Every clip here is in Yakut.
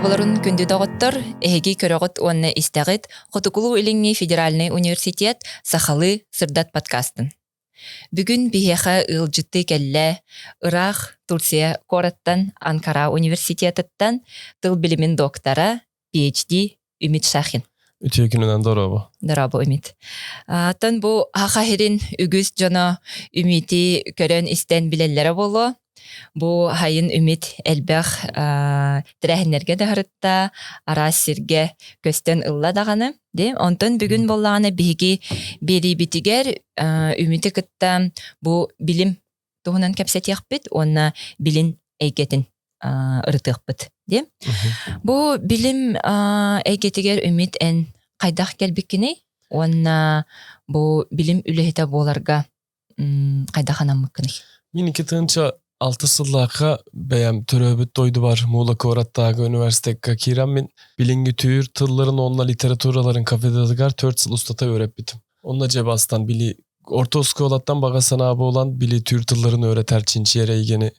Дорооболорун күндү доҕоттор, эһиги көрөҕүт уонна истэҕит Хотугулуу-Илиҥҥи федеральнай университет Сахалыы сырдат подкастын. Бүгүн биһиэхэ ыалдьыттыы кэллэ ыраах Турция куораттан Анкара университетыттан тыл билимин доктора, PhD Үмит Шахин. Үтүө күнүнэн дорообо. Дорообо Үмит. Оттон бу Саха сирин үгүс дьоно Үмити көрөн истэн билэллэрэ буолуо. Бу сайын Үмит элбэх тэрээһиннэргэ да сырытта, араас сиргэ көстөн ылла даҕаны. Онтон бүгүн буоллаҕына биһиги биэриибитигэр Үмити кытта бу билим туһунан кэпсэтиэхпит уонна билим эйгэтин ырытыахпыт диэн. Бу билим эйгэтигэр Үмит эн хайдах кэлбиккиний уонна бу билим үлэһитэ буоларга хайдах анаммыккыный? Мин 2006 сыллаахха бэйэм төрөөбүт дойдубар Мула куораттааҕы университекка киирэммин билиҥҥи түүр тылларын уонна литератураларын кафедратыгар 4 сыл устата үөрэппитим. Онно дьэ бастан били орто оскуолаттан баҕа санаа буолан били түүр тылларын үөрэтэр чинчийэр эйгэни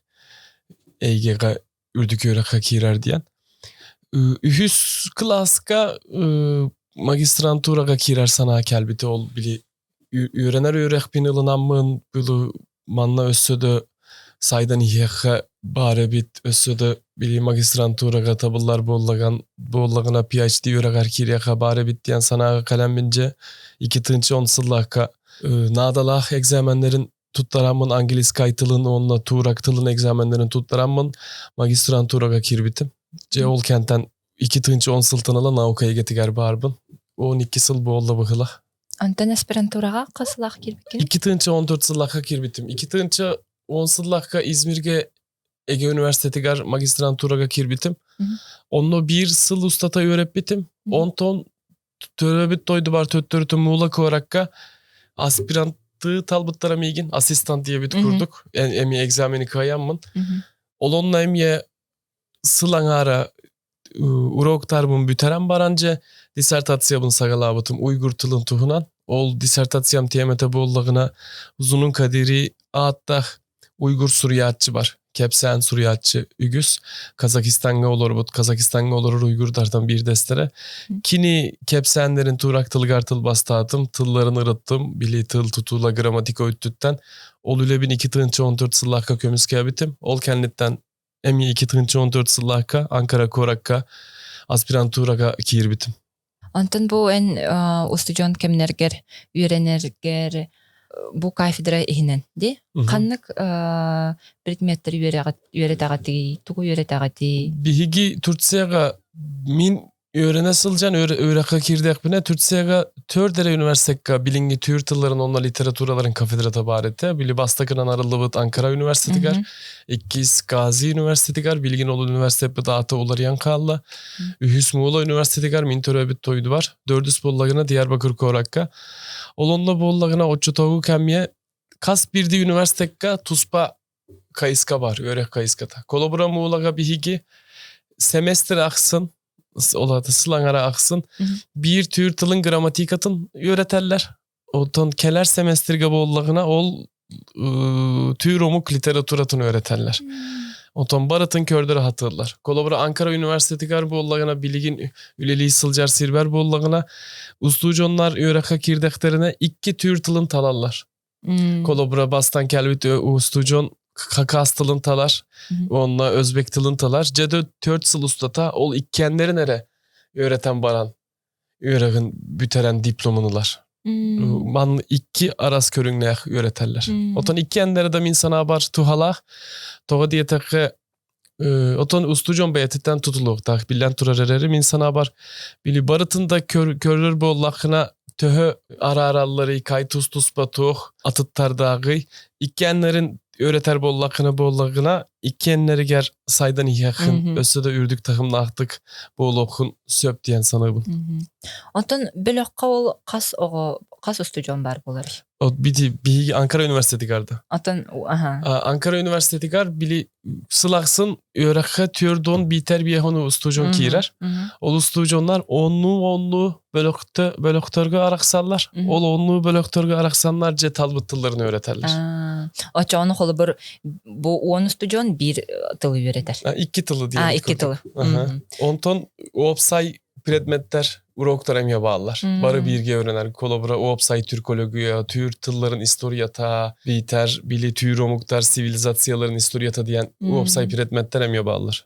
эйгэҕэ үрдүк үөрэххэ киирэр диэн. Үһүс кылааска магистрантураҕа киирэр санаа кэлбитэ ол били үөрэнэр үөрэхпин ылынаммын били манна өссө да сайдан иһиэххэ баар эбит өссө да били магистрантураҕа табыллар буоллаҕын буоллаҕына PhD үөрэҕэр киириэххэ баар эбит диэн санааҕа кэлэммин дьэ 2010 сыллаахха наадалаах экзаменнэрин туттараммын английскай тылын уонна турак тылын экзаменнэрин туттараммын магистрантураҕа киирбитим. Дьэ ол кэнтэн 2010 сылтан ыла наука эйгэтигэр баарбын. 12 сыл буолла быһыылаах. Онтон аспирантураҕа хас сыллаах киирбиккин? 2014 сыллаахха киирбитим. 2010 сыллаахха Измирге Эге университетигэр магистрантураҕа киирбитим. Онно биир сыл устата үөрэппитим. Онтон төрөөбүт дойдубар төттөрүтүн Муула куоракка аспиранты талбыттара миигин, ассистент диэбит курдук. Эми экзамени кыайаммын. Ол онно эмиэ сыл аҥаара уроктарбын бүтэрэн баран дьэ диссертациябын саҕалаабытым уйгур тылын туһунан. Ол диссертациям тиэмэтэ буоллаҕына Узунун Кадири ааттаах уйгур суруйааччы бар. Кэпсээн суруйааччы үгүс. Казахистаҥҥа олорбут, Казахистаҥҥа олорор уйгурдартан биирдэстэрэ. Кини кэпсээннэрин туурак тылыгар тылбастаатым, тылларын ырыттым, били тыл тутуула грамматика өттүттэн. Ол үлэбин 2014 сыллаахха көмүскээбитим. Ол кэнниттэн эмиэ 2014 сыллаахха Анкара куоракка аспирантураҕа киирбитим. Онтон бу эн устудьуон кэмнэргэр үөрэнэргэр бу кафедра иһинэн ди ханнык предметтер үөрэтэҕитий, тугу үөрэтэҕитий? Биһиги Турцияҕа мин Үөрэнэ сылдьан үөрэххэ киирдэхпинэ Турцияга төрт эрэ университекка билиҥҥи түүр тылларын уонна литератураларын кафедрата баар этэ. Били бастакынан арыллыбыт Анкара университетыгар, иккис Гази университетыгар, билигин ол университеппит аата уларыйан хаалла. Үһүс Мула университетыгар мин төрөөбүт дойдубар, төрдүс буоллагына Диярбакыр куоракка. Ол онно буоллагына оччотооҕу кэмҥэ хас биирдии университекка туспа хайыска бар, үөрэх хайыската. Холобура Муулага биһиги семестр ахсын, ол аата сыл аҥара ахсын биир түүр тылын грамматикатын үөрэтэллэр. Оттон кэлэр семестргэ буоллаҕына ол түүр омук литературатын үөрэтэллэр. Оттон барытын көрдөрө сатыыллар. Холобура Анкара университетыгар буоллаҕына билигин үлэлии сылдьар сирбэр буоллаҕына устудьуоннар үөрэххэ киирдэхтэринэ икки түүр тылын талаллар. Холобура бастан кэлбит устудьуон хакас тылын талар, уонна өзбек тылын талар. Дьэ 4 сыл устата ол иккиэннэрин эрэ үөрэтэн баран үөрэҕин бүтэрэн дипломун ылар. Ман икки арас көрүҥнээх үөрэтэллэр. Отон иккиэннэрэ да мин санаабар туһалаах. Тоҕо диэтэххэ отон устудьуон бэйэтиттэн тутулуохтаах биллэн турар эрээри мин санаабар били барытын да көрөр буоллаххына төһө арааралларый кай тус туспа туох атыттардааҕый иккиэннэрин үөрэтэр буоллаххына буоллаҕына иккиэннэригэр сайдан иһиэххин өссө да үрдүк таһымнаахтык буолуоххун сөп диэн саныыбын. Онтон бөлөххө ол хас оҕо хас устудьуон баар буолар? Бити биһиги Анкара университетигар да. Оттон аха. Анкара университетигар били сыл ахсын үөрэххэ түөрт биитэр биэһон устудьуон киирэр. Ол устудьуоннар оннуу-оннуу бөлөхтө бөлөхтөргө арахсаллар. Ол оннуу бөлөхтөргө арахсаннар дьэ талбыт тылларын үөрэтэллэр. Оччоҕуна холобур бу 10 устудьуон биир тылы үөрэтэр. Икки тылы диэн. Икки тылы. Онтон уопсай предметтер уроктар эмиэ бааллар. Бары бииргэ öğrenер. Холобура уопсай түркология, түүр тылларын историята, биитэр били түүр омуктар цивилизацияларын историята диэн уопсай предметтер эмиэ бааллар.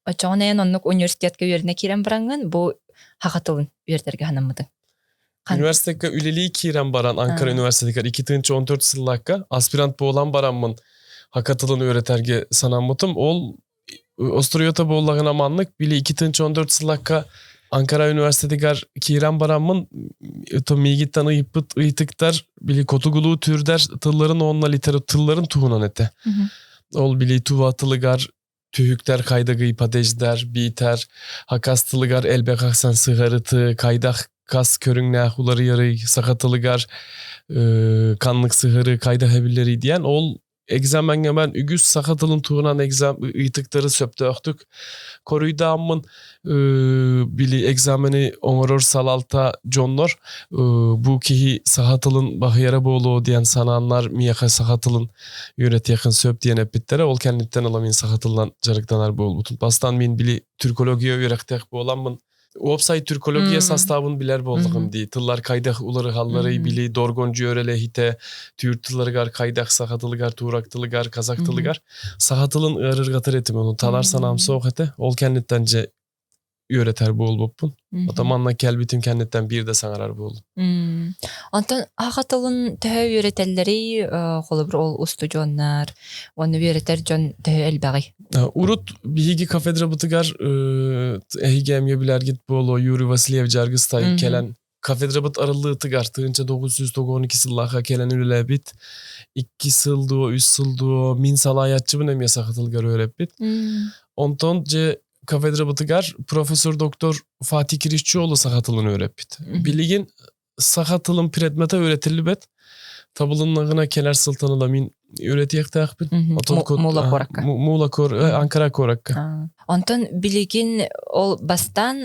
Оччоҕуна эн оннук университетка үөрэнэ киирэн бараҥҥын бу саха тылын үөрэтэргэ санаммытыҥ. Университетка үлэлии киирэн баран Анкара университетыгар 2014 сыллаахха аспирант буолан бараммын саха тылын үөрэтэргэ санаммытым. Ол остуруйата буоллаҕына маннык били 2014 сыллаахха Анкара университетыгар киирэн бараммын то миигиттэн ыйыппыт ыйытыктар били котугулуу түүрдэр тылларын уонна литератураларын туһунан этэ. Ол били тува тылыгар түһүктэр кайдагый падеждэр биитэр хакас тылыгар элбэх ахсан сыһарыты кайдах кас көрүҥнээх уларыйарый саха тылыгар каннык сыһары кайдах эбиллэрий диэн ол экзамеҥҥа мен үгүс саха тылын туһунан экзам ыйытыктары сөптөөхтүк коруйдааммын били экзамени оҥорор салалта дьоннор бу киһи саха тылын баһыйара буолуо диэн санааннар миэхэ саха тылын үөрэтиэххин сөп диэн эппиттэрэ. Ол кэнниттэн ыла мин саха тылынан дьарыктанар буолбутум. Бастаан мин били түркология үөрэхтээх буоламмын уопсай түркология составын билэр буоллаҕым дии. Тыллар кайдах уларыһалларый били доргон дьүөрэлэһитэ түүр тылларыгар кайдах саха тылыгар, туурак тылыгар, казак тылыгар. Саха тылын ыарырҕатар этим, ону талар санаам суох этэ. Ол кэнниттэн дьэ үөрэтэр буолбуппун. Ото манна кэлбитим кэнниттэн биир да саҥарар буоллум. Онтон аха тылын төһө үөрэтэллэрий, холобур ол устудьуоннар, уонна үөрэтэр дьон төһө элбэҕий? Урут биһиги кафедрабытыгар эһиги эмиэ билэргит буолуо Юрий Васильев Жаргыстай кэлэн кафедрабыт арыллыытыгар 1992 сыллаахха кэлэн үлэлээбит. Икки сыл дуо, үс сыл дуо мин салайааччыбын эмиэ саха тылыгар үөрэппит. Онтон дьэ кафедрабытыгар профессор доктор Фатих Кириччиоğlu саха тылын үөрэппит. Билигин саха тылын предмета үөрэтиллибэт. Табылыннаҕына кэлэр сылтан ыла мин үөрэтиэхтээхпин. Мула куоракка. Мула куор Анкара куоракка. Онтон билигин ол бастаан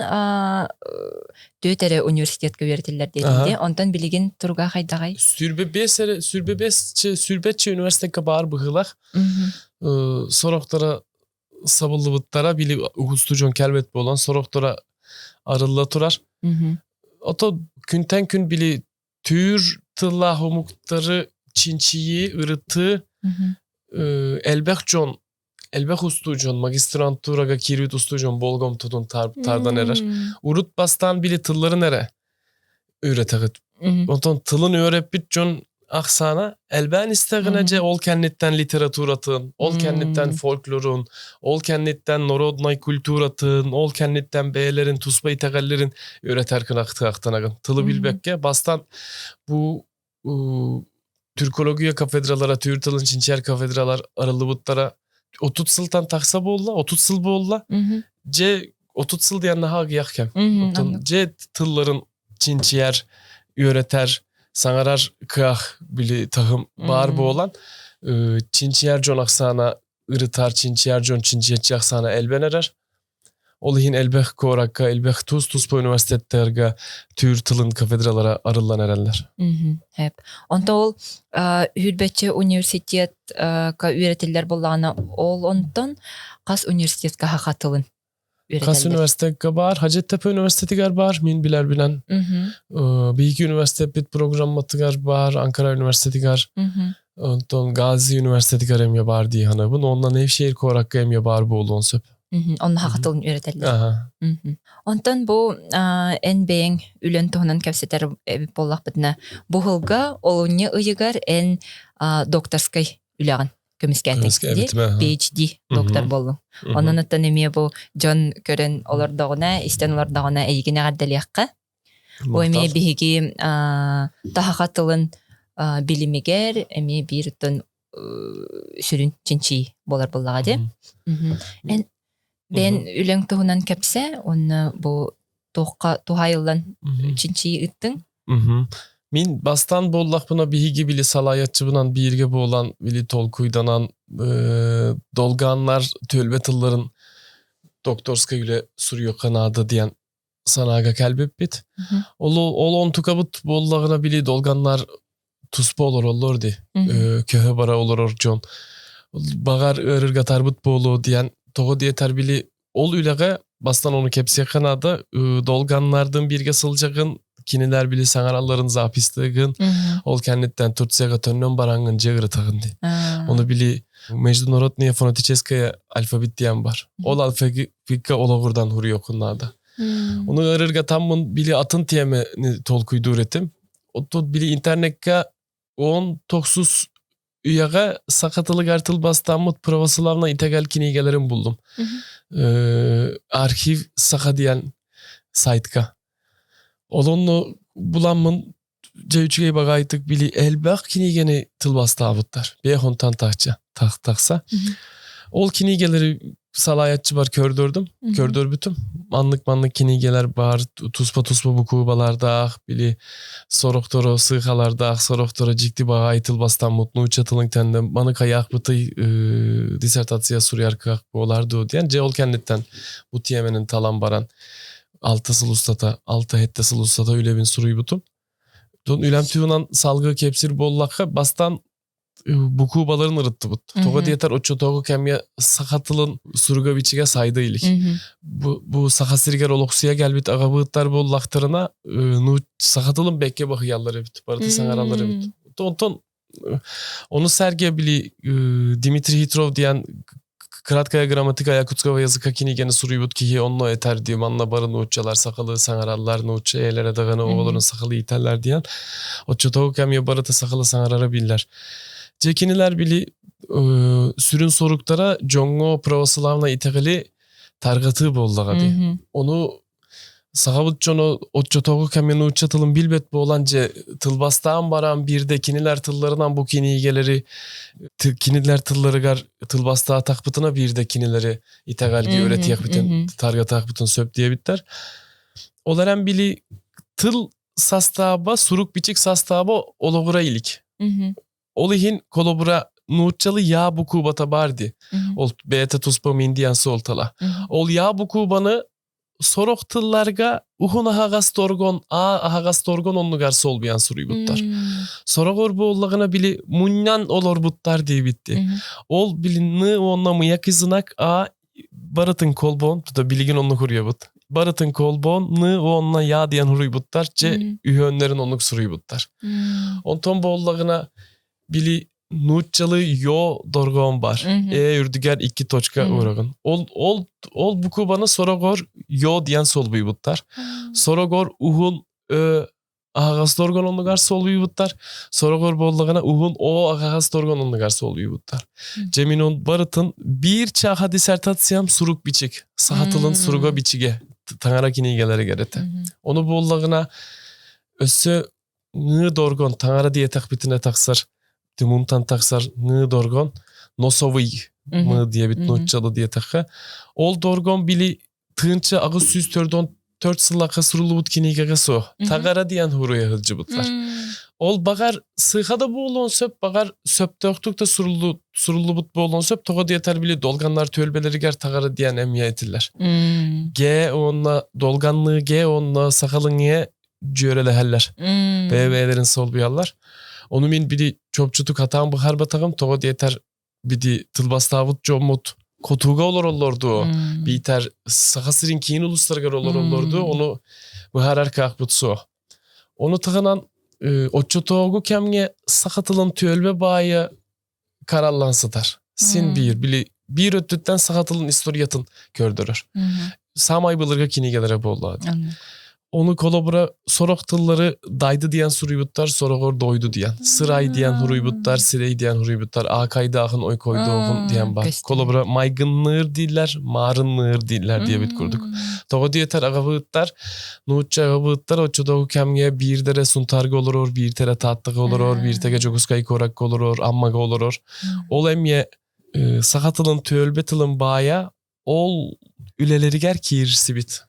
түөрт эрэ университетка үөрэтиллэр диэтинди. Онтон билигин туруга хайдаҕай? Сүүрбэ бес эрэ сүүрбэ бесче сүүрбэччэ университетка баар быһыылаах. Сорохторо сабыллыбыттара били устудьуон кэлбэт буолан сорохторо арылла турар. Ото күнтэн күн били түүр тыллаах омуктары чинчийии, ырытыы элбэх дьон элбэх устудьуон магистрантурага киирбит устудьуон болҕомтотун тардан эрэр. Урут бастаан били тылларын эрэ үөрэтэҕит. Онтон тылын үөрэппит дьон ахсаана элбээн истэҕинэ дьэ ол кэнниттэн литературатын, ол кэнниттэн фольклорун, ол кэнниттэн народнай культуратын, ол кэнниттэн бэйэлэрин туспа итэҕэллэрин үөрэтэр кынахтыахтанагын. Тылы билбэккэ бастаан бу түркология кафедралара, түүр тылын чинчийэр кафедралар арыллыбыттара 30 сылтан тахса буолла, 30 сыл буолла. Дьэ 30 сыл диэн наһаа аҕыйах кэм. Оттон дьэ тылларын чинчийэр, үөрэтэр, саҥарар кыах били таһым баар буолан, чинчийэр дьон ахсаана ырытар, чинчийэр дьон чинчийэччи ахсаана элбэн эрэр. Ол иһин элбэх куоракка, элбэх тус-туспа университеттарга түүр тылын кафедралара арыллан эрэллэр. Хэп. Онто ол Хүрбэччэ университетка үөрэтиллэр буоллаҕына, ол онтон хас университетка саха тылын Хас университетка баар, Хадьыттапы университетигэр баар, мин билэрбинэн. Биһиги университеппит программатыгар баар, Анкара университетигэр, онтон Гази университетигэр эмиэ баар дии саныыбын. Онно Невшehir куоракка эмиэ баар буолуон сөп. Онно саха тылын үөрэтэллэр. Онтон бу эн бэйэҥ үлэн туһунан кэпсэтэр эбит буоллахпытына, бу сылга олунньу ыйыгар эн докторскай үлэҕин көмүскээтиҥ PhD доктор буоллуҥ. Онон оттон эмиэ бу дьон көрөн олордоҕуна, истэн олордоҕуна эйигин эҕэрдэлиэххэ. Бу эмиэ биһиги таһаха тылын билимигэр эмиэ биир оттон сүрүн чинчии буолар буоллаҕа дии. Эн бэйэн үлэҥ туһунан кэпсээ, уонна бу туохха туһаайыллан чинчии ыттыҥ? Мин бастаан буоллахпына биһиги били салайааччыбынан бииргэ буолан били толкуйданан долгааннар түөлбэ тылларын докторскай үлэ суруйуохха наада диэн санаага кэлбиппит. Ол ол онтукабыт буоллаҕына били долганнар туспа олороллор ди. Көһө бара олорор дьон. Баҕар ыарыргатарбыт буолуо диэн тоҕо диэтэр били ол үлэҕэ бастан ону кэпсиэххэ наада. Долганнардын бииргэ сылдьаҕын, кинилэр били саҥаралларын запистыгын, ол кэнниттэн Турцияга төннөн бараҥҥын дьиэ ырытаҕын дии. Ону били международная фонетическая алфавит диэн бар. Ол алфавикка олоҕурдан хуруйуоххун наада. Ону ырырга таммын били атын тиэмэни толкуйдуур этим. Оттон били интернекка 19 үйэҕэ саха тылыгар тылбаастааммыт православнай итэҕэл кинигэлэрин буллум. Архив саха диэн сайтка. Ол онно буламмын дьэ үчүгэй баҕайытык били элбэх кинигэни тылбаастаабыттар. Бэйэх онтон тахча тахса. Ол кинигэлэри салайааччыбар көрдөрдүм, көрдөрбүтүм. Маннык-маннык кинигэлэр баар, туспа-туспа букубалардаах, били сорохторо сыыхалардаах, сорохторо дьикти баҕайы тылбастаммыт нуучча тылын кэннэ маны хайаахпытый диссертация суруйар кыах буолар дуо диэн. Дьэ ол кэнниттэн бу тиэмэнин талан баран 6 сыл устата, 6-7 сыл устата үлэбин суруйбутум. Дон үлэм туһунан салгыы кэпсиир буоллахха, бастаан букубаларын ырыттыбыт. Тоҕо диэтэр оччотооҕу кэмҥэ саха тылын суруга-бичигэ сайда илик. Бу, бу саха сиригэр олохсуйа кэлбит аҕабыыттар буоллахтарына, ну, саха тылын бэккэ баһыйаллар эбит, барыта саҥараллар эбит. Онтон ону сэргэ били Дмитрий Хитров диэн Краткая грамматика якутского языка кинигэни суруйбут киһи онно этэр дии манна бары нууччалар сахалыы саҥараллар нуучча эйэлэрэ даҕаны оҕолорун сахалыы иитэллэр диэн оччотооҕу кэмҥэ барыта сахалыы саҥарара биллэр. Дьэ кинилэр били сүрүн соруктара дьоҥҥо православнай итэҕэли тарҕатыы буоллаҕа дии. Ону Сахабыт дьоно оччотооҕу кэмҥэ нуучча тылын билбэт буолан дьэ тылбастаан баран биирдэ кинилэр тылларынан бу кинигэлэри кинилэр тылларыгар тылбастаатахпытына биирдэ кинилэри итэҕэлгэ үөрэтиэхпитин таргатаахпытын сөп диэбиттэр. Ол эрэн били тыл састааба, сурук-бичик састааба олоҕура илик. Ол иһин холобура нууччалы я букубата баар дии. Ол бэйэтэ туспа мин диэн суолтала. Ол я букубаны сорох тылларга уһун аһаҕас торгон, а аһаҕас торгон оннугар солбуйан суруйбуттар. Сороҕор буоллаҕына били мунньан олорбуттар диэбитти. Ол били ны уонна мыйак знак а барытын колбоон, тута билигин оннук суруйабыт. Барытын колбоон, ны уонна я диэн суруйбуттар, че үһүөннэрин оннук суруйбуттар. Онтон буоллаҕына били нууччалыы ё дорҕоон бар. Э үрдүгэр икки точка уурагын. Ол ол ол букубаны сороҕор ё диэн солбуйбуттар. Сороҕор уһун ö аһаҕас дорҕоон оннугар солбуйбуттар. Сороҕор буоллаҕына уһун о аһаҕас дорҕоон оннугар солбуйбуттар. Дьэ мин он барытын биир чааха диссертациям сурук бичик. Саха тылын суруга бичигэ таҥара кинигэлэригэр этэ. Ону буоллаҕына өссө ҥыы доргон таҥара диэтэхпитинэ тахсар тымунтан тахсар ҥыы доргон носовый мы диэбит нууччалы диэтэххэ ол доргон били 1804 сыллаахха суруллубут кинигэҕэ суох таҥара диэн хуруйа сылдьыбыттар ол баҕар сыыха да буолуон сөп баҕар сөптөөхтүк да суруллубут буолуон сөп тоҕо диэтэр били долганнар түөлбэлэригэр таҥара диэн эмиэ этиллэр г уонна долганныы г уонна сахалыҥы дьүөрэлэһэллэр. Бэйэ-бэйэлэрин солбуйаллар. Ону мин били чопчутук хатаан быһаарбатаҕым. Тоҕо диэтэр биди тылбастаабыт дьоммут хотуга олороллор дуо, биитэр Саха сирин киин улуустарыгар олороллор дуо, ону быһаарар кыахпыт суох. Ону таһынан оччотооҕу кэмҥэ саха тылын түөлбэ баайа караллан сытар. Син биир били биир өттүттэн саха тылын историятын көрдөрөр. Самай былыргы кинигэлэрэ буолла. Ону холобура сорох тыллары дайды диэн суруйбуттар, сороҕор дойду диэн. Сырай диэн суруйбуттар, сирэй диэн суруйбуттар, аакайдаахын, ойкойдоохун диэн бар. Холобура майгынныыр дииллэр, маарынныыр дииллэр диэбит курдук. Тоҕо диэтэр аҕабыыттар, нуучча аҕабыыттар оччотооҕу кэмҥэ биирдэрэ Сунтаарга олорор, биирдэрэ Тааттаҕа олорор, биирдэгэ Дьокуускай куоракка олорор, Аммаҕа олорор. Ол эмиэ саха тылын түөлбэ тылын баайа ол үлэлэригэр киирсибит.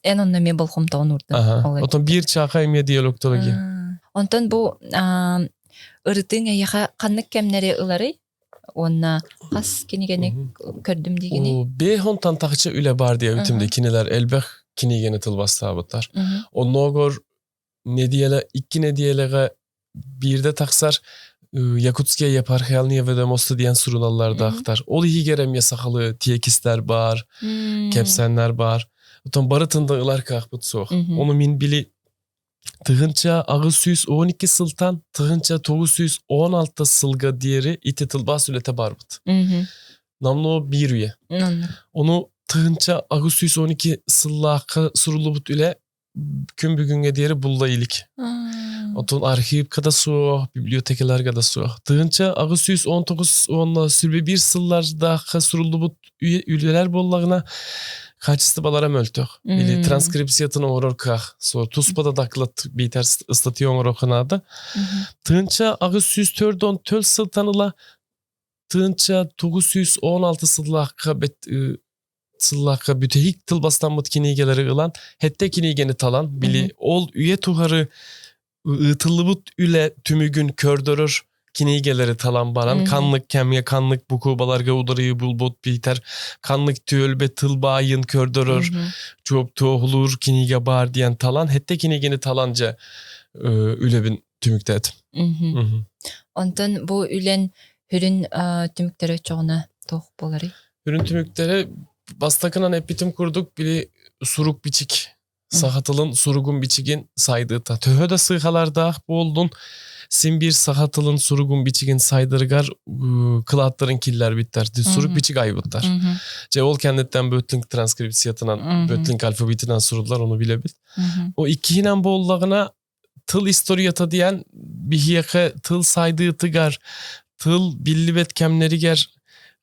Эн онно эмиэ болҕомтоҕун уурдун. Отон биир чааха эмиэ диалектология. Онтон бу ырытыың эйиэхэ ханнык кэмнэри ыларый? Уонна хас кинигэни көрдүм диигиний? Бэйхонтан тахчы үлэ бар диэбитим де кинилэр элбэх кинигэни тылбастаабыттар. Оннооҕор неделя, икки нэдиэлэҕэ биирдэ тахсар Якутские епархиальные ведомости диэн суруналлардаахтар. Ол иһигэр эмиэ сахалыы тиэкистэр баар, кэпсээннэр баар. Оттон барытын да ылар кыахпыт суох. Ону мин били 1812 сылтан 1916 сылга диэри ити тылбаас үлэтэ барбыт. Намно биир үйэ. Ону 1812 сыллаахха суруллубут үлэ күн бүгүҥҥэ диэри булла илик. Отон архивка да суох, библиотекаларга да суох. 1819 уонна 21 сыллардаахха суруллубут үлэлэр буоллаҕына качестволара мөлтөх. Или транскрипциятын оҥорор кыах. Туспа да доклад биитэр ыстатыйа оҥорор наада. 1804 сылтан ыла 1916 сыллаахха сыллаахха бүтэһик тылбастаммыт кинигэлэри ылан, хэтте кинигэни талан, били ол үйэ тухары ыытыллыбыт үлэ түмүгүн көрдөрөр кинигэлэри талан баран, ханнык кэмҥэ ханнык букубаларга ударыы булбут биитэр ханнык түөлбэ тыл баайын көрдөрөр чуоп туоһулуур кинигэ баар диэн талан, хэтте кинигэни талан дьэ үлэбин түмүктээтим. Онтон бу үлэн сүрүн түмүктэрэ оччоҕуна туох буоларый? Сүрүн түмүктэрэ бастакынан эппитим курдук били сурук бичик саха тылын суругун бичигин сайдыыта. Төһө да сыыхалардаах буоллун, син биир саха тылын суругун бичигин сайдырыгар кылааттарын киллэрбиттэр. Сурук бичик айбыттар. Дьэ ол кэнниттэн бөттүн транскрипциятынан, бөттүн алфавитынан суруллар, ону билэбит. О иккиһинэн буоллаҕына тыл историята диэн биһиэхэ тыл сайдыытыгар, тыл биллибэт кэмнэригэр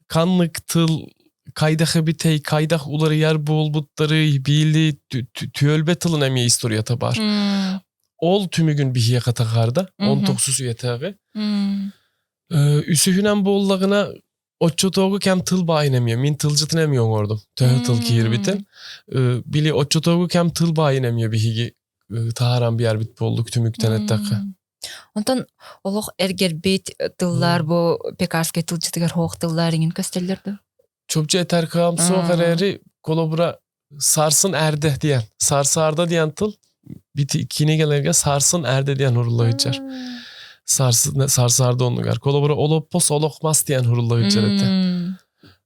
ханнык тыл хайдах эбитэй, хайдах уларыйар буолбуттарый, биили түөлбэ тылын эмиэ историята бар. Ол түмүгүн биһиэхэ таһаарда, 19 үйэтээҕи. Үсүһүнэн буоллаҕына оччотооҕу кэм тыл баайын эмиэ, мин тылдьытын эмиэ оҥордум. Төһө тыл киирбитин. Били оччотооҕу кэм тыл баайын эмиэ биһиги таһааран биэрбит буоллук түмүктэн эттэххэ. Онтон олох эргэрбит тыллар бу Пекарскай тылдьытыгар хоох тыллар иҥин көстөллөр дуо? Чопчу этэр кыам суох эрээри холобура сарсын эрде диэн, сарсыарда диэн тыл кинигэлэргэ сарсын эрде диэн уруlla сылдьар. Сарсыарда оннугар. Холобура олоппос олохмас диэн уруlla сылдьар этэ.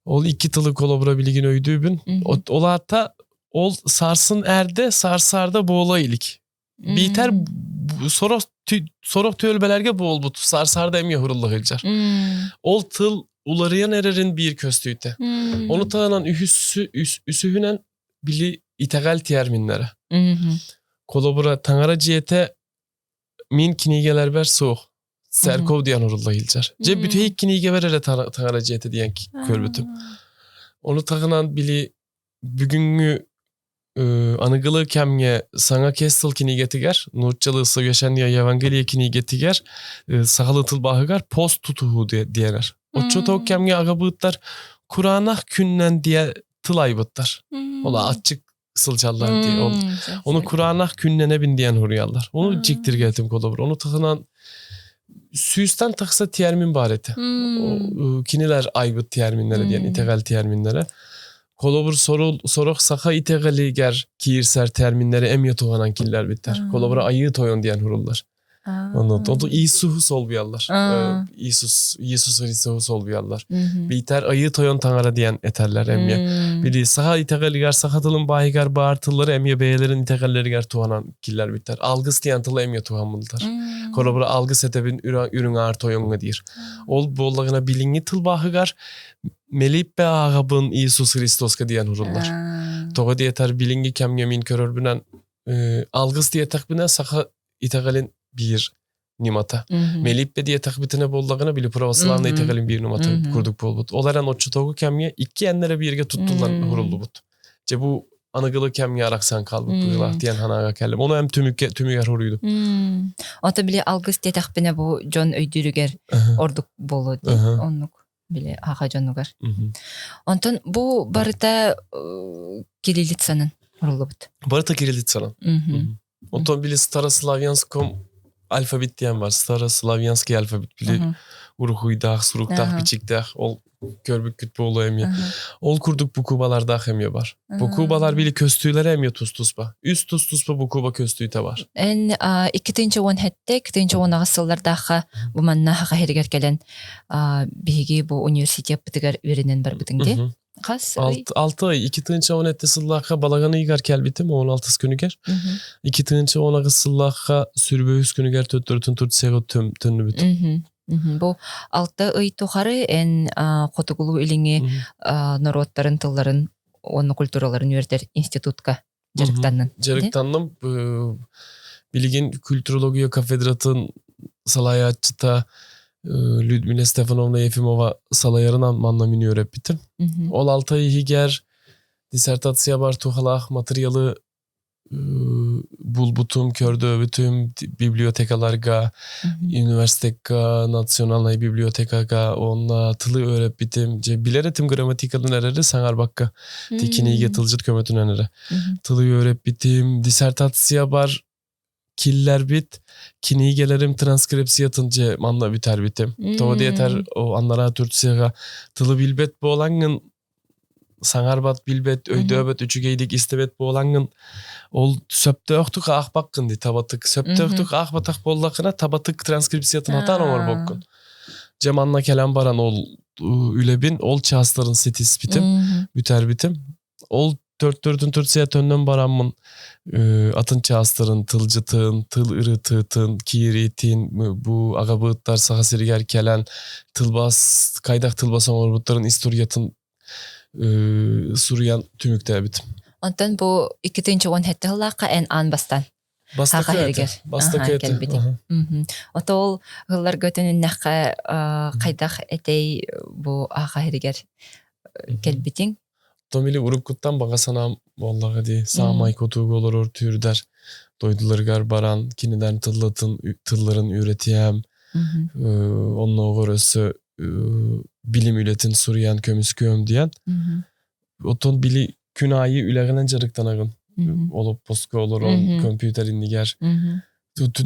Ол икки тылы холобура билигин өйдүүбүн. Ол аата ол сарсын эрде, сарсыарда буола илик. Биитэр сорох сорох түөлбэлэргэ буолбут сарсыарда эмиэ уруlla сылдьар. Ол тыл уларыйан эрэрин биир көстүүтэ. Ону таһынан үһүссү үсүһүнэн били итэҕэл терминнэрэ. Холобура таҥара дьиэтэ мин кинигэлэрбэр суох. Церков диэн урулла сылдьар. Дьэ бүтэһик кинигэбэр эрэ таҥара дьиэтэ диэн көрбүтүм. Ону таһынан били бүгүҥҥү аныгылыы кэмҥэ саҥа кэс тыл кинигэтигэр нууччалыы Совершенное Евангелие кинигэтигэр сахалыы тылбааһыгар пост тутуһуу диэнэр. Оччотоох кэмҥэ аҕабыыттар кураанах күннэн диэ тыл айбыттар. Ол аччык сылдьаллар дии. Ол ону кураанах күннэнэбин диэн суруйаллар. Ону дьиктиргээтим холобур. Ону тыһынан сүүстэн тахса термин бар этэ. Кинилэр айбыт терминнэрэ диэн итэҕэл терминнэрэ. Холобур сорох саха итэҕэлигэр киирсэр терминнэри эмиэ туһанан киллэрбиттэр. Холобур айыы тойон диэн суруллар. Онно Онто Иисуһу солбуйаллар. Иисус Иисус Христосу солбуйаллар. Биитэр айыы тойон таҥара диэн этэллэр эмиэ. Били саха итэҕэлигэр, саха тылын баайыгар баар тыллары эмиэ бэйэлэрин итэҕэллэригэр туһанан киллэрбиттэр. Алгыс диэн тылы эмиэ туһаммыттар. Холобура алгыс этэбин үрүҥ аар тойоҥҥо диир. Ол буоллаҕына билиҥҥи тылбааһыгар Мелиппе ааҕабын Иисус Христоска диэн уруллар. Тоҕо диэтэр билиҥҥи кэмҥэ мин көрөрбүнэн алгыс диэтэхпинэ саха итэҕэлин биир ньымата. Мелиппе диэтэхпитинэ буоллаҕына били православный итэҕэлин биир ньымата курдук буолбут. Ол эрэн оччотооҕу кэмҥэ икки эннэрэ бииргэ туттуллан уһуруллубут. Дьэ бу аныгылы кэмҥэ арахсан хаалбыт быһыылаах диэн санааҕа кэллим. Ону эм түмүккэ түмүгэр хоруйдум. Ото били алгыс диэтэхпинэ бу дьон өйдүүрүгэр ордук буолуо дии. Оннук. били аҕа дьонугар. Онтон бу барыта кириллицанан уруллубут. Барыта кириллицанан. Онтон били старославянском Alfabet диэн бар. Старославянский алфавит били уруһуйдаах, суруктаах, бичиктээх ол көрбүккүт буолуо эмиэ. Ол курдук букубалардаах эмиэ бар. Букубалар били көстүүлэрэ эмиэ тус-туспа. Үс тус-туспа букуба көстүүтэ бар. Эн 2017, 2018 сыллардаахха бу манна Саха сиригэр кэлэн биһиги бу университеппытыгар үөрэнэн барбытыҥ дии. Хас ый? 6 ый, 2017 сыллаахха балаҕан ыйыгар кэлбитим, 16 күнүгэр. 2018 сыллаахха сүрбэ үс күнүгэр төттөрүтүн Турцияга төннүбүтүм. Бу 6 ый тухары эн хотугулуу илиҥҥи норуоттарын тылларын уонна культураларын үөрэтэр институтка дьарыктаннын. Дьарыктанным. Билигин культурология кафедратын салайааччыта Людмила Стефановна Ефимова салайарынан манна мин үөрэппитим. Ол 6 ый иһигэр диссертациябар туһалаах матырыйалы булбутум, көрдөөбүтүм библиотекаларга, университекка, национальнай библиотекага уонна тылы үөрэппитим. Дьэ, билэр этим грамматикатын эрэри саҥарбакка тикиниигэ тылдьыт көмөтүнэн эрэ. Тылы үөрэппитим, диссертациябар киллэрбит кинигэлэрим транскрипциятын дьэ манна бүтэрбитим. Тоҕо диэтэр аннараа Турцияга тылы билбэт буолаҥҥын саҥарбат, билбэт, өйдөөбөт, үчүгэйдик истибэт буолаҥҥын ол сөптөөхтүк аахпаккын дии табатык. Сөптөөхтүк аахпатах буоллаххына табатык транскрипциятын атаан оҥорбоккун. Дьэ манна кэлэн баран ол үлэбин, ол чаастарын ситиспитим, бүтэрбитим. Ол төрт-төрдүн Турция төннөн бараммын атын чаастарын тылдьытын, тыл ырытыытын, киириитин бу аҕабыыттар Саха сиригэр кэлэн тылбаас хайдах тылбаас оҥорбуттарын историятын суруйан түмүктээбитим. Онтон бу 2017 сыллаахха эн аан бастаан Бастакы этэ. Бастакы этэ. Кэлбитиҥ. Ото ол ыһылларга төнүннэххэ хайдах этэй бу Саха сиригэр кэлбитиҥ? Томили уруккуттан баҕа санаам буоллаҕа дии. Саамай кутууга олорор түүрдэр дойдуларыгар баран кинилэр тыллатын тылларын үөрэтиэм. Оннооҕор өссө билим үлэтин суруйан көмүскүөм диэн. Оттон били күн аайы үлэҕинэн дьарыктанаҕын. Олоппоско олорон компьютер иннигэр.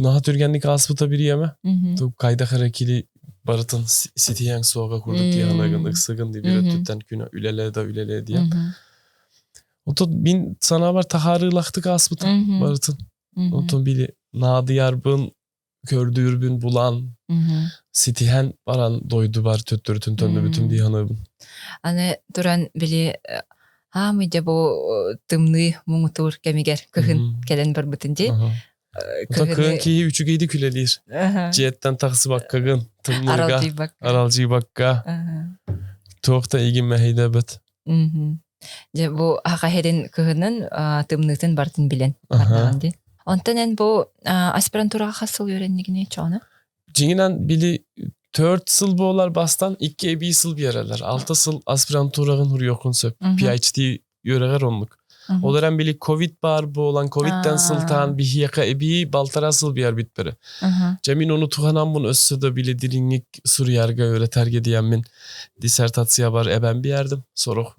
Наһаа түргэнник ааспыта бириэмэ. Хайдах эрэ кили барытын ситиһиэҥ суоҕа курдук тиэхэнэгин ыксыгын дии биир өттүттэн күн үлэлээ да үлэлээ диэн. Отут мин санаабар таһаарыылахтык ааспыта барытын. Онтон били наадыйарбын, көрдүүрбүн булан, ситиһэн баран дойдубар төттөрүтүн төннүбүтүм дии саныыбын. Аны туран били аамый дьэ бу тымныы муҥутуур кэмигэр кыһын кэлэн барбытын дии. Кыһын киһи үчүгэйдик үлэлиир. Дьиэттэн тахсыбаккагын, тымныыга, аралдьыйбакка. Туох да игин мэһэйдэбит. Дьэ бу Саха сирин кыһынын тымныытын барытын билэн бардаҕын дии. Онтон эн бу аспирантураҕа хас сыл үөрэннигиний чоҕуна? Дьиҥинэн били 4 сыл буолар бастан 2 эбии сыл биэрэллэр. 6 сыл аспирантураҕын хуруйуоххун сөп. PhD үөрэҕэр оннук. Ол эрэн били ковид баар буолан, ковидтан сылтаан биһиэхэ эбии балтараа сыл биэрбиттэрэ. Дьэ мин ону туһанаммын өссө да били дириҥник суруйарга үөрэтэргэ диэммин диссертациябар эбэн биэрдим. Сорох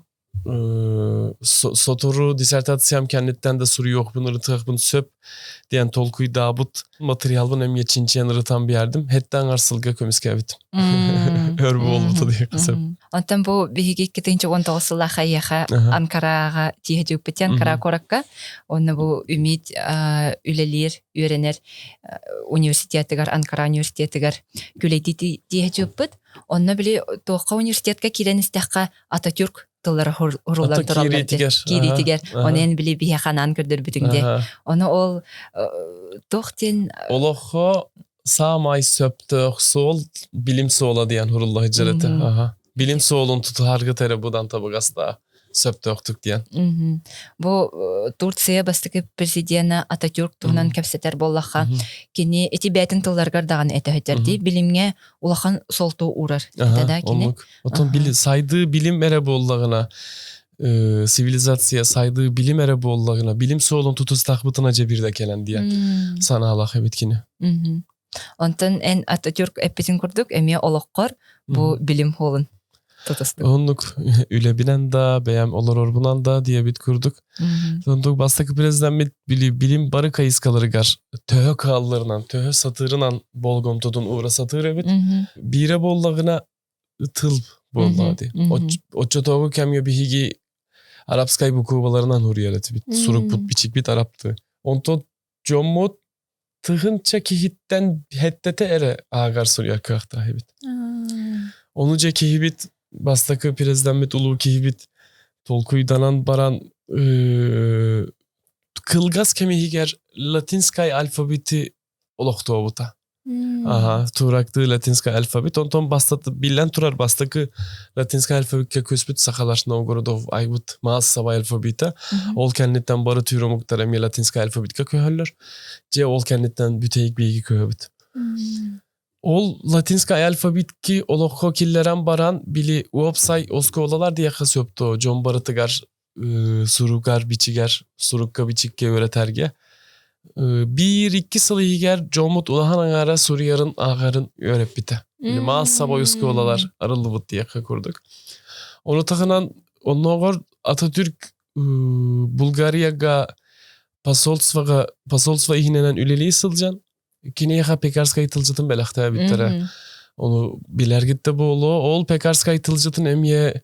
сотору диссертациям кэнниттэн да суруйуохпун ырытыахпын сөп диэн толкуйдаабыт материалбын эмиэ чинчийэн ырытан биэрдим. Хэттэн аҥар сылга көмүскээбитим. Өр буолбута диэххэ сөп. Онтон бу биһиги 2019 сыллаах айыаха Анкараҕа тииһэ дьыппыт Анкара куоракка. Онно бу Үмит үлэлиир, үөрэнэр университетыгар, Анкара университетыгар күлэйдии тииһэ дьыппыт. Онно били туохха университетка киирэн истэххэ Ататюрк тыллара уруллан тураллар киириитигэр оны эн били биһиэхэ анаан көрдөрбүтүҥ дии ону ол туох диэн олоххо саамай сөптөөх суол билим суола диэн хурулла сылдьар этэ билим суолун тутуһаргыт эрэ будан табыгастаах сөптөөхтүк диэн. Бу Турция бастакы президенэ Ататюрк туһунан кэпсэтэр буоллахха, кини ити бэйэтин тылларыгар даҕаны этэ сылдьар дии, билимҥэ улахан суолту уурар этэ да кини. Отон сайдыы билим эрэ буоллаҕына, цивилизация сайдыы билим эрэ буоллаҕына, билим суолун тутустахпытына дьэ бирдэ кэлэн диэн санаалаах эбит кини. Онтон эн Ататюрк эппитин курдук эмиэ олоххор бу билим суолун. Тутустук. Оннук үлэбинэн да, бэйэм олорорбунан да диэбит курдук. Оннук бастакы президеммит билим бары хайыскаларыгар төһө кыалларынан, төһө сатыырынан болҕомтотун уура сатыыр эбит. Биирэ буоллаҕына тыл буоллаҕа дии. Оччотооҕу кэмҥэ биһиги арабскай букваларынан уруйар этибит. Сурукпут бичикпит арабты. Онтон дьоммут тыһынча киһиттэн хэттэтэ эрэ ааҕар суруйар кыахтаах эбит. Ону дьэ киһибит бастакы президеммит улуу киһибит толкуйданан баран кылгас кэм иһигэр латинскай алфавиты олохтообута. Аха, турактыы латинскай алфавит. Онтон бастаты биллэн турар бастакы латинскай алфавикка көспүт сахалар Новгородов айбыт маассабай алфавита. Ол кэнниттэн бары түүр омуктар эмиэ латинскай алфавитка көһөллөр. Дьэ ол кэнниттэн бүтэйик биһиги көһөбүт. Ол латинскай алфавитки олоххо киллэрэн баран били уопсай оскуолалар диэххэ сөптөө дьон барытыгар суругар бичигэр сурукка бичиккэ үөрэтэргэ биир-икки сыл иһигэр дьоммут улахан аҥаара суруйарын ааҕарын үөрэппитэ. Маассабай оскуолалар арыллыбыт диэххэ курдук. Ону таһынан оннооҕор Ататүрк Булгарияга посольствоға посольство иһинэнэн үлэлии сылдьан киниэхэ Пекарскай тылдьытын бэлэхтээбиттэрэ. Ону билэргит да буолуо. Ол Пекарскай тылдьытын эмиэ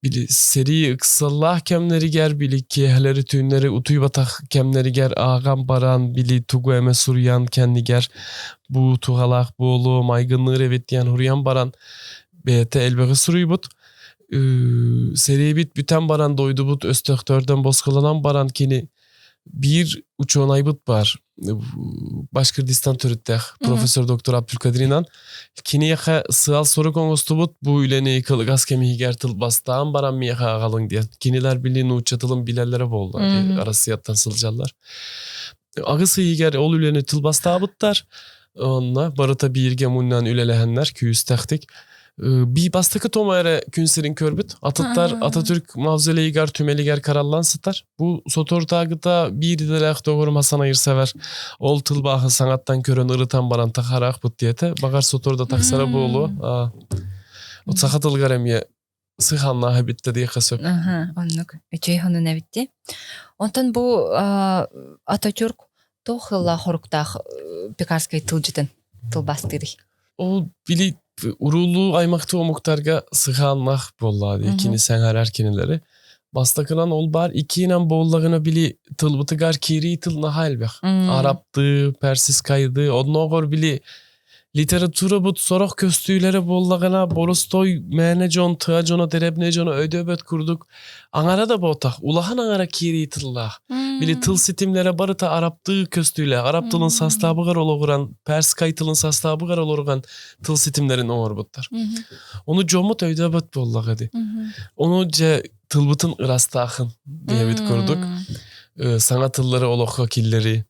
били сэрии ыксаллаах кэмнэригэр били киэһэлэри түүннэри утуйбатах кэмнэригэр ааҕан баран били тугу эмэ суруйан кэннигэр бу туһалаах буолуо майгынныыр эбит диэн суруйан баран бэйэтэ элбэҕи суруйбут сэриибит бүтэн баран дойдубут өстөөхтөрдөн босхолонон баран кини биир учуонайбыт баар Башкирдистан төрүттээх профессор доктор Абдулкадринан киниэхэ сыал-сорук оҥостубут бу үлэни кылгас кэм иһигэр тылбастаан баран миэхэ аҕалыҥ диэн. Кинилэр били нуучча тылын билэллэрэ буолла Россияттан сылдьаллар. Аҕыс ыйыгар ол үлэни тылбастаабыттар. Онно барыта бииргэ мунньан үлэлэһэннэр күүстэхтик Би бастакы тома эрэ күн сирин көрбүт. Атыттар Ататүрк мавзолейигар түмэлигэр караллан сытар. Бу соторутаагыта биир идэлээх доҕорум Хасан Айырсевер ол тылбааһы саҥаттан көрөн ырытан баран тахараахпыт диэтэ. Баҕар сотору да тахсара буолуо. От саха тылыгар эмиэ сыһаннааһы бүттэ диэххэ сөп. Оннук. Үчүгэй хонун эбитти. Онтон бу Ататүрк туох ыаллаах хоруктаах Пекарскай тылдьытын тылбаастыырый? Ол били уруулуу аймахтыы омуктарга сыһыаннаах буолла дии кини сэҥээрэр кинилэри. Бастакынан ол баар иккиинэн буоллаҕына били тылбытыгар киирии тыл наһаа элбэх. Арабтыы, персискайды, оннооҕор били литературабыт сорох көстүүлэрэ буоллаҕына боростой мээнэ дьон, тыа дьоно, дэрэбинэ дьоно өйдөөбөт курдук аҥара да буотах, улахан аҥара киирии тыллаах. Били тыл ситимнэрэ барыта арабтыы көстүүлээх, араб тылын састаабыгар олоҕуран, перскай тылын састаабыгар олоруган тыл ситимнэрин оҥорбуттар. Ону дьоммут өйдөөбөт буоллаҕа дии. Ону дьэ тылбытын ырастаахын диэбит курдук саҥа тыллары олоххо киллэри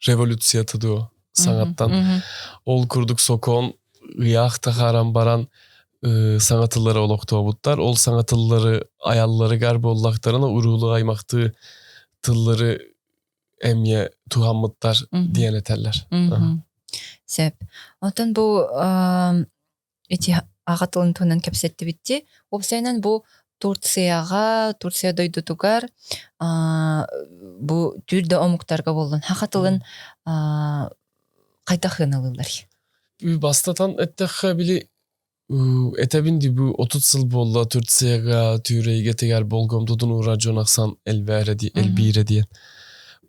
революцията дуо саҥаттан ол курдук сокуон ыйаах тахааран баран саҥа тыллары олохтообуттар ол саҥа тыллары айалларыгар буоллахтарына уруулуу аймахтыы тыллары эмиэ туһаммыттар диэн этэллэр. Сөп. Онтон бу ити аҕа тылын туһунан кэпсэттибит дии. Уопсайынан бу Турцияҕа, Турция дойдутугар бу түүр да омуктарга буоллун саха тылын хайдах сыаналыыллар? Бастатан эттэххэ били этэбин дии бу 30 сыл буолла Турцияга түүрейгэтигэр болҕомтотун уурар дьон ахсан элбээрэ дии элбиирэ диэн.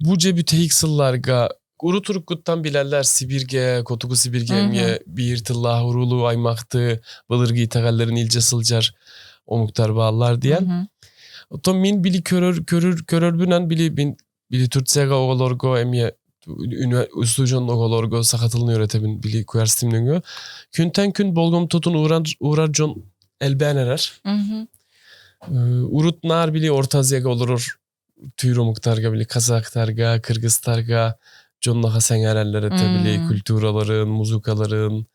Бу дьэ бүтэһик сылларга Урут уруккуттан билэллэр Сибииргэ, Хотугу Сибииргэ эмиэ биир тыллаах уруулуу аймахты былыргы итэҕэллэрин илдьэ сылдьар омуктар бааллар диэн. Оттон мин били көрөр, көрөр, көрөрбүнэн били мин били Турцияга оҕолорго эмиэ устудьон оҕолорго саха тылын үөрэтэбин били куйаар ситимнэҥҥэ. Күнтэн күн болҕомтотун ууран уурар дьон элбээн эрэр. Урут наар били Орто Азияга олорор түүр омуктарга, били казактарга, кыргызтарга дьонноха сэҥээрэллэр этэ, били культураларын, музыкаларын,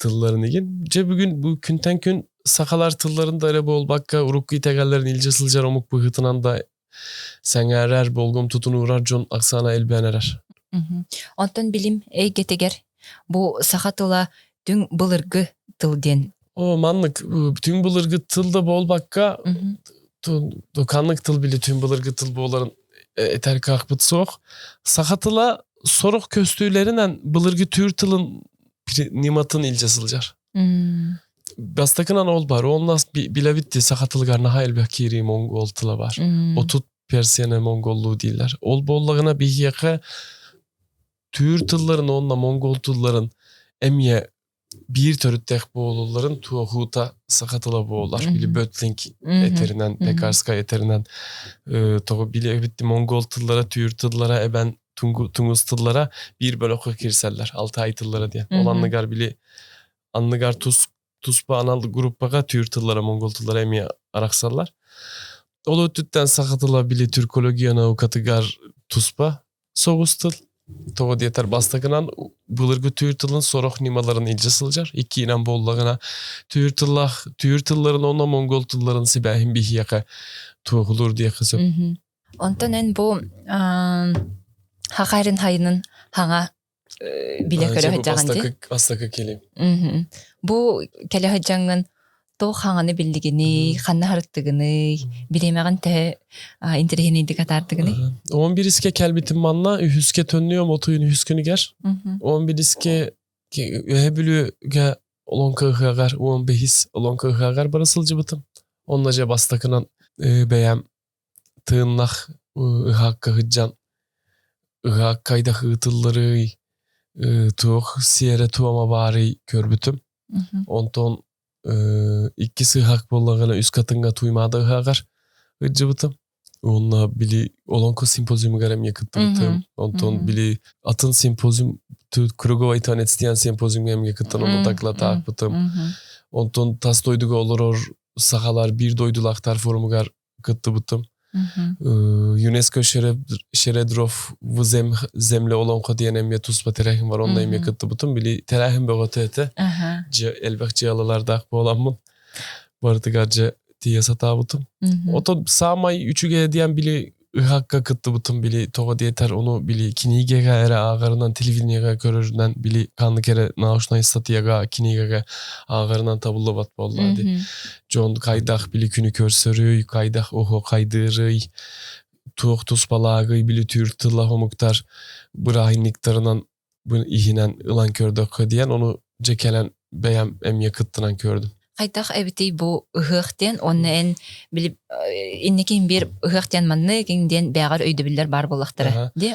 тылларын игин. Дьэ бүгүн бу күнтэн күн сахалар тылларын да эрэ буолбакка, урукку итэҕэллэрин илдьэ сылдьар омук быһыытынан да сэҥээрэр, болҕомтотун уурар дьон ахсаана элбээн эрэр. Онтон билим эйгэтигэр бу саха тыла түҥ былыргы тыл диэн. О, маннык түҥ былыргы тыл да буолбакка, ханнык тыл били түҥ былыргы тыл буоларын этэр кыахпыт суох. Саха тыла сорох көстүүлэринэн былыргы түүр тылын ньыматын илдьэ сылдьар. Бастакынан ол бар. Оннас билэбит саха тылыгар наһаа элбэх киирии монгол тыла бар. 30 Персияны монголлуу дииллэр. Ол буоллаҕына биһиэхэ түүр тылларын уонна монгол тылларын эмиэ биир төрүттээх буолулларын туоһуута саха тыла буолар. Били Бөтлинг этеринэн, Пекарскай этеринэн тоҕо били монгол тыллара, түүр тыллара эбэн тунгус тыллара биир бөлөххө киирсэллэр, алтай тыллара диэн. Ол анныгар били анныгар тус туспа анал группаға түүр тыллара, монгол тыллара эмиэ арахсаллар. Ол өттүттэн саха тыла били түркология наукатыгар туспа соҕус тыл. Тоҕо диэтэр бастакынан былыргы түүр тылын сорох ньымаларын илдьэ сылдьар. Иккиинэн буоллаҕына түүр тыллаах түүр тылларын уонна монгол тылларын сибээһин биһиэхэ туоһулуур диэххэ сөп. Онтон эн бу хахайрын хайынын хаҥа билэ көрө сылдьаҕын дии. Бастакы кэлим. Бу кэлэ сылдьаҥҥын туох хаҥаны биллигиний, ханна харыттыгыный, бириэмэҕин төһө интэриэһинэйдик атаардыгыный? 11-иске кэлбитим манна, үһүскэ төннүөм отуйун үһүс күнүгэр. 11-иске Үөһэ Бүлүүгэ Олоҥхо ыһыаҕар 15 Олоҥхо ыһыаҕар бара сылдьыбытым. Онно дьэ бастакынан бэйэм тыыннах ыһаакка сылдьан ыһаакка хайдах ыытылларый, туох сиэрэ-туома баарый көрбүтүм. Онтон иккис ыһаак буоллаҕына үс хатыҥҥа Туймаада ыһааҕар ыдьыбытым. Уонна били Олоҥхо симпозиумугар эмиэ кыттыбытым. Онтон били атын симпозиум Круговой танец диэн симпозиумҥа эмиэ кыттан онно дакылаатаахпытым. Онтон тас дойдуга олорор сахалар биир дойдулаахтар форумугар кыттыбытым. ЮНЕСКО Шередров в земле Олоҥхо диэн эмиэ туспа тэрээһин бар, онно эмиэ кыттыбытым. Били тэрээһин бөҕөтө этэ. Дьэ, элбэх дьыалалардаах буоламмын. Барытыгар дьэ тиийэ сатаабытым. Ото саамай үчүгэйэ диэн били ыһаакка кыттыбытым били тоҕо диэтэр ону били кинигэҕэ эрэ ааҕарынан телевидениеҕэ көрөрүнэн били ханнык эрэ научнай статьяга кинигэҕэ ааҕарынан табыллыбат буолла ди дьон хайдах били күнү көрсөрүй хайдах оһо хайдыырый туох туспалаагый били түүр тыллах омуктар бырааһынньыктарынан бу иһинэн ылан көрдөххө диэн ону дьэ кэлэн бэйэм эмиэ кыттынан көрдүм. Хайдах эбитий бу ыһыах диэн уонна эн били инникин биир ыһыах диэн маннык диэн бээҕэр өйдөбүллэр баар буоллахтара ди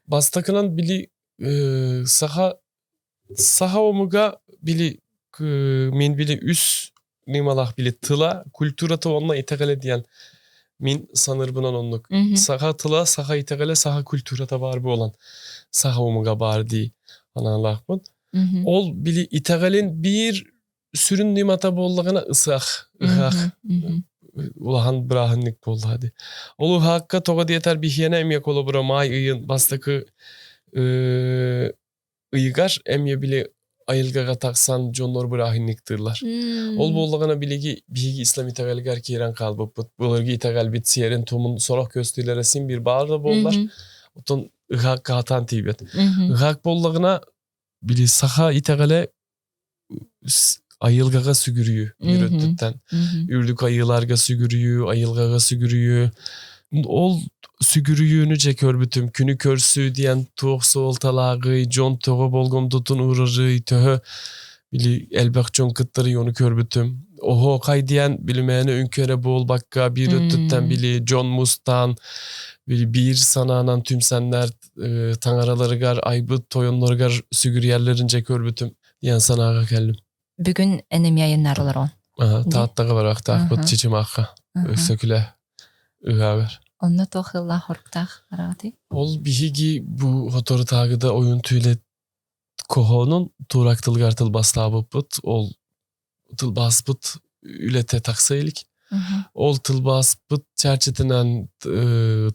Бастакынан били саха саха омуга били мен били үс ньымалаах били тыла культурата уонна итэҕэлэ диэн мин саныырбынан оннук. Саха тыла, саха итэҕэлэ, саха культурата баар буолан саха омуга баар дии анаалаахпын. Ол били итэҕэлин биир сүрүн ньымата буоллаҕына ысыах, ыһаах улахан бырааһынньык буолла дии. Ол ыһаакка тоҕо диэтэр биһиэнэ эмиэ холобура маай ыйын бастакы ыйыгар эмиэ били айылҕаҕа тахсан дьоннор бырааһынньыктыыллар. Ол буоллаҕына билиги биһиги ислам итэҕэлигэр киирэн хаалбыппыт. Былыргы итэҕэлбит сиэрин туомун сорох көстүүлэрэ син биир баар да буоллар, оттон ыһаакка хатаан тиийбэт. Ыһаак буоллаҕына били саха итэҕэлэ айылҕаҕа сүгүрүйүү биир өттүттэн. Үрдүк айыыларга сүгүрүйүү, айылҕаҕа сүгүрүйүү. Ол сүгүрүйүүнү дьэ көрбүтүм. Күнү көрсүү диэн туох суолталааҕый, дьон тоҕо болҕомтотун уурарый, төһө били элбэх дьон кыттарый ону көрбүтүм. Оһуохай диэн билимээни үҥкүү эрэ буолбакка биир өттүттэн били дьон мустаан били биир санаанан түмсэннэр таҥараларыгар айбыт тойонноругар сүгүрүйэллэрин дьэ көрбүтүм диэн санааҕа кэллим. Бүгүн эн эмиэ айаннаары олороҕун. Тааттаҕа барыахтаахпыт Чычымаахха Өксөкүлэ ыһааҕар. Онно туох ыаллаах хоруктаах бараҕытый? Ол биһиги бу соторутааҕыда ойун түүлэ хоһоонун туурак тылыгар тылбаастаабыппыт. Ол тылбааспыт үлэтэ тахса илик. Ол тылбааспыт чэрчитинэн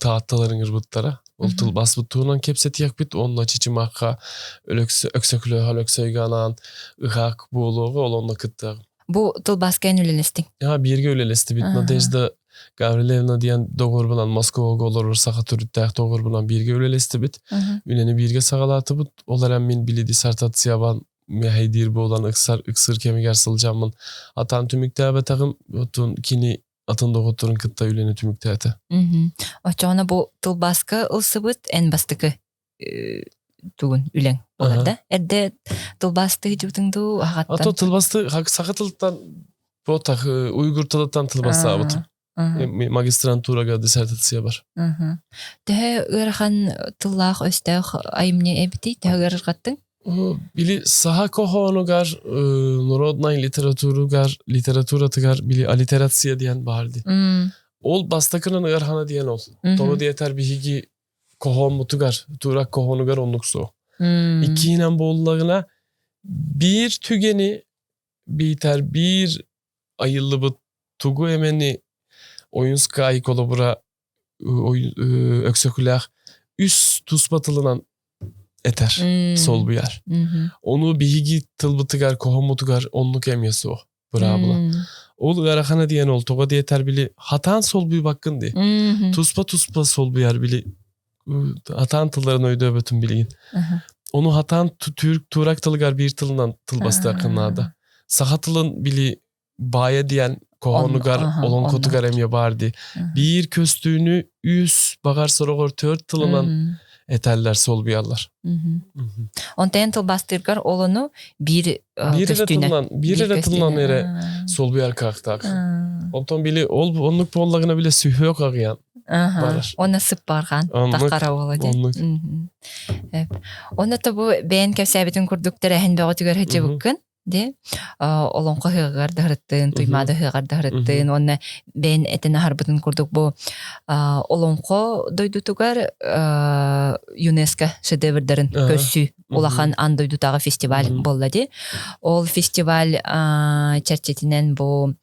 таатталар ыҥырбыттара. Ол тылбааспыт туһунан кэпсэтиэхпит уонна Чычымахха Өксөкүлөөх Өлөксөйгө анаан ыһаак буолуоҕа, ол онно кыттыаҕым. Бу тылбааска эн үлэлэстиҥ? Бииргэ үлэлэстибит. Надежда Гаврилевна диэн доҕорбунан Москваҕа олорор саха төрүттээх доҕорбунан бииргэ үлэлэстибит. Үлэни бииргэ саҕалаатыбыт. Ол эрэн мин били диссертациябан мэһэйдиир буолан ыксар ыксыр кэмигэр сылдьаммын атаан түмүктээбэтэҕим оттон кини атын доҕотторун кытта үлэни түмүктээтэ. Оччоҕуна бу тылбааска ылсыбыт эн бастакы тугун үлэҥ буолар да? Эрдэ тылбаастыы дьыбытыҥ дуу аҕаттан? А то тылбасты саха тылыттан ботах уйгур тылыттан тылбастаабытым. Магистрантурага диссертация бар. Төһө ыарахан тыллаах өстөөх айымньы эбитий? Төһө ыарырҕаттыҥ? Били саха хоһоонугар, народнай литературугар, литературатыгар били аллитерация диэн баар дии. Ол бастакынан ыархана диэн ол. Тоҕо диэтэр биһиги хоһооммутугар, туурак хоһоонугар оннук суох. Иккиһинэн буоллаҕына биир түгэни биитэр биир айыллыбыт тугу эмэни Ойунскай холобура Өксөкүлээх үс туспа тылынан этэр, солбуйар. Ону биһиги тылбытыгар, хоһоммутугар оннук эмиэ суох быраабыла. Ол ыарахана диэн ол тоҕо диэтэр били хатаан солбуйбаккын дии. Туспа-туспа солбуйар били хатаан тылларын өйдөөбөтүм билигин. Ону хатаан түрк турак тылыгар биир тылынан тылбастыаххын наада. Саха тылын били баайа диэн хоһоонугар, олоҥхотугар эмиэ баар дии. Биир көстүүнү үс, баҕар сороҕор төрт тылынан этэллэр, солбуйаллар. Онтон эн тылбаастыыргар ол ону биир Биир эрэ тылынан, биир эрэ тылынан эрэ солбуйар кыахтаах. Онтон били ол оннук буоллаҕына били сүһүөх аҕыйан барар. Онно сыппарҕан таххара буола дии. Оннук. Онно то бу бэйэн кэпсээбитин курдук тэрээһин бөҕөтүгэр сылдьыбыккын. Де олоҥхо ыһыаҕар даһырыттын, Туймаада ыһыаҕар даһырыттын уонна бэйэн этэн аһарбытын курдук бу олоҥхо дойдутугар ЮНЕСКО шедеврдарын көрсүү улахан аан дойдутааҕы фестиваль буолла дии. Ол фестиваль чэрчитинэн бу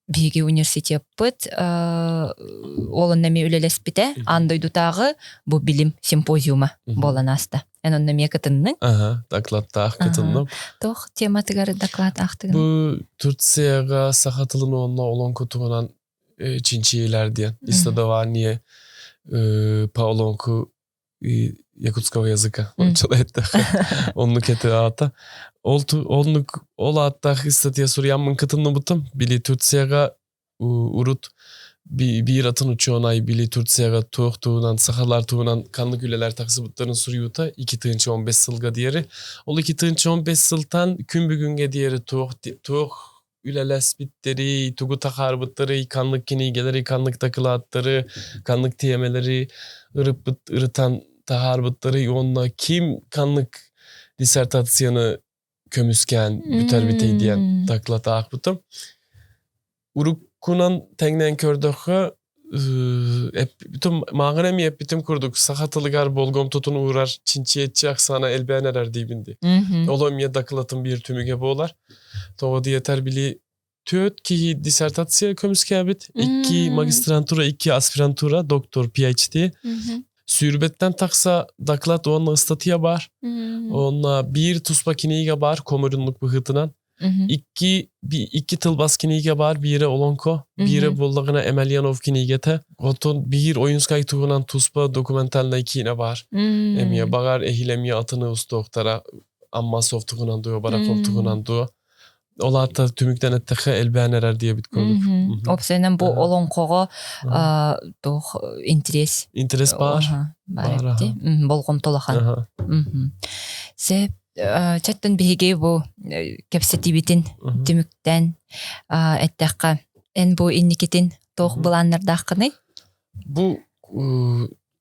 биһиги университеппыт ол онно эмиэ үлэлэспитэ аан дойдутааҕы бу билим симпозиума буолан ааста. Эн онно эмиэ кытынныҥ? Аха, докладтаах кытынным. Туох тематыгар доклад аахтыгын? Бу Турцияга саха тылын уонна олоҥхо туһунан чинчийиилэр диэн. Исследование по олоҥху якутского языка эттэххэ оннук этэ аата ол оннук ол ааттаах статья суруйаммын кытынныбытым били Турцияга урут биир атын учуонай били Турцияга туох туһунан сахалар туһунан ханнык үлэлэр тахсыбыттарын суруйуута 2015 сылга диэри ол 2015 сылтан күн бүгүҥҥэ диэри туох туох үлэлэспиттэри, тугу тахаарбыттары, ханнык кинигэлэри, ханнык дакылааттары, ханнык тиэмэлэри ырыппыт, ырытан таһаарбыттары уонна ким ханнык диссертацияны көмүскээн бүтэрбитэй диэн доклад аахпытым. Уруккунан тэҥнээн көрдөххө, бүтүн мааҕын эмиэ эппитим курдук саха тылыгар болҕомтотун уурар чинчийээччи ахсаана элбээн эрэр диибин дии. Ол эмиэ дакылатын биир түмүгэ буолар. Тоҕо диэтэр били төрт киһи диссертация көмүскээбит, икки магистрантура, икки аспирантура, доктор PhD. Сүүрбэттэн тахса доклад уонна ыстатыйа баар. Онно биир туспа кинигэ баар комуруннук быһыытынан. Икки, икки тылбас кинигэ баар, биирэ Олоҥхо, биирэ буоллаҕына Емельянов кинигэтэ. Оттон биир Ойуунскай туһунан туспа документальнай киинэ баар. Эмиэ баҕар эһиил эмиэ атыны устуохтара Аммасов туһунан дуо, Барахов туһунан дуо. Ол аата түмүктэн эттэххэ элбээн эрэр диэбит курдук. Опсайынан бу олоҥхоҕо туох интерес интерес баар. Баар Болҕомто улахан. Сөп Чаттан биһиги бу кэпсэтиибитин түмүктээн эттэххэ, эн бу инникитин туох былааннардааххыный? Бу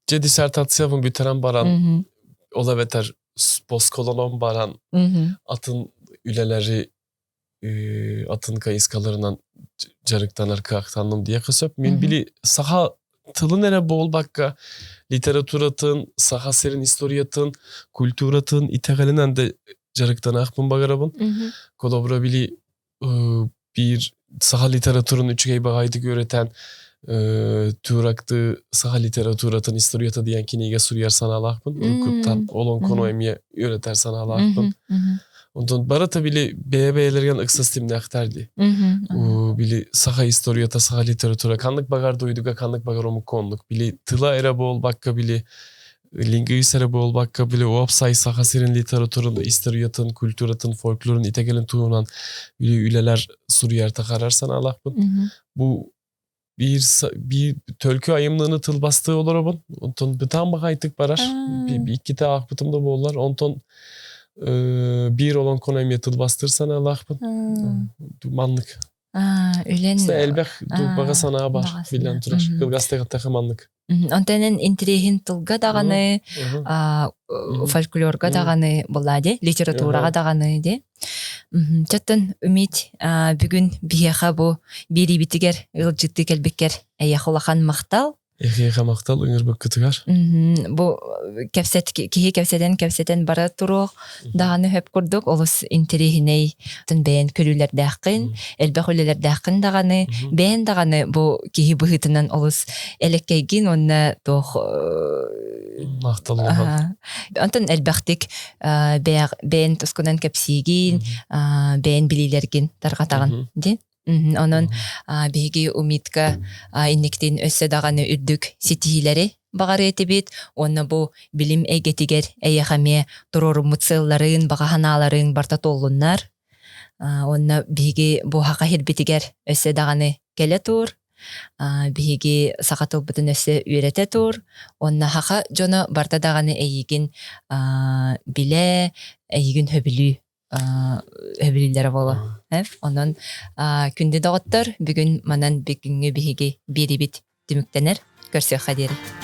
дьэ диссертациябын бүтэрэн баран, ол эбэтэр босхолонон баран атын үлэлэри атын хайысхаларынан дьарыктанар кыахтанным диэххэ сөп. Мин били саха тылын эрэ буолбакка литературатын, саха сирин историятын, культуратын, итэҕэлинэн да дьарыктанаахпын баҕарабын. Холобура били биир саха литературын үчүгэй баҕайытык үөрэтэн Туракты саха литературатын историята диэн кинигэ суруйар санаалаахпын. Уруккуттан олоҥхону эмиэ үөрэтэр санаалаахпын. Онтон барыта били бэйэ-бэйэлэригэн ыкса ситимнээхтэр дии. Били саха историята, саха литература ханнык баҕар дойдуга, ханнык баҕар омукка оннук. Били тыла эрэ буолбакка били Лингвист эрэ буолбакка, били уопсай Саха сирин литературын, историятын, культуратын, фольклорун итэгэлин туһунан үлэлэр суруйар тахарар санаалаахпын. Бу биир биир төлкө айымныны тылбастыы олоробун. Онтон бытаан баҕайытык барар. Иккитэ аахпытым да буоллар. Онтон биир олоҥхону эмиэ тылбастыыр санаалаахпын. Маннык. Үлэн Элбэх баҕа санаа бар, биллэн турар. Кылгастык маннык. Онтон интириэһин тылга даҕаны, фольклорга даҕаны буолла дии, литератураҕа даҕаны дии. Чаттан Үмит бүгүн биһиэхэ бу биэриибитигэр ыалдьыттыы кэлбиккэр эйиэхэ улахан махтал. Эһиэхэ махтал ыҥырбыккытыгар. Бу кэпсэт киһи кэпсэтэн кэпсэтэн бара туруох даҕаны хөп курдук олус интэриэһинэй бэйэн көрүүлэрдээххин, элбэх үлэлэрдээххин даҕаны, бэйэн даҕаны бу киһи быһыытынан олус элэккэйгин уонна туох махтал улахан. Онтон элбэхтик бэйэн тускунан кэпсиигин, бэйэн билиилэргин тарҕатаҕын дии. Онон биһиги Умитка инниктин өссө даҕаны үрдүк ситиһиилэри баҕарыа этибит уонна бу билим эйгэтигэр эйиэхэ эмиэ туруоруммут сыалларыҥ, баҕа санааларыҥ барыта туоллуннар. Уонна биһиги бу саха сирбитигэр өссө даҕаны кэлэ тур, биһиги саха тылбытын өссө үөрэтэ тур уонна саха дьоно барыта даҕаны эйигин билэ, эйигин сөбүлүү өбүлүүллэрэ буолуо. Онон күндү доҕоттор, бүгүн манан бүгүҥҥү биһиги биэрибит түмүктэнэр. Көрсүөххэ диэри.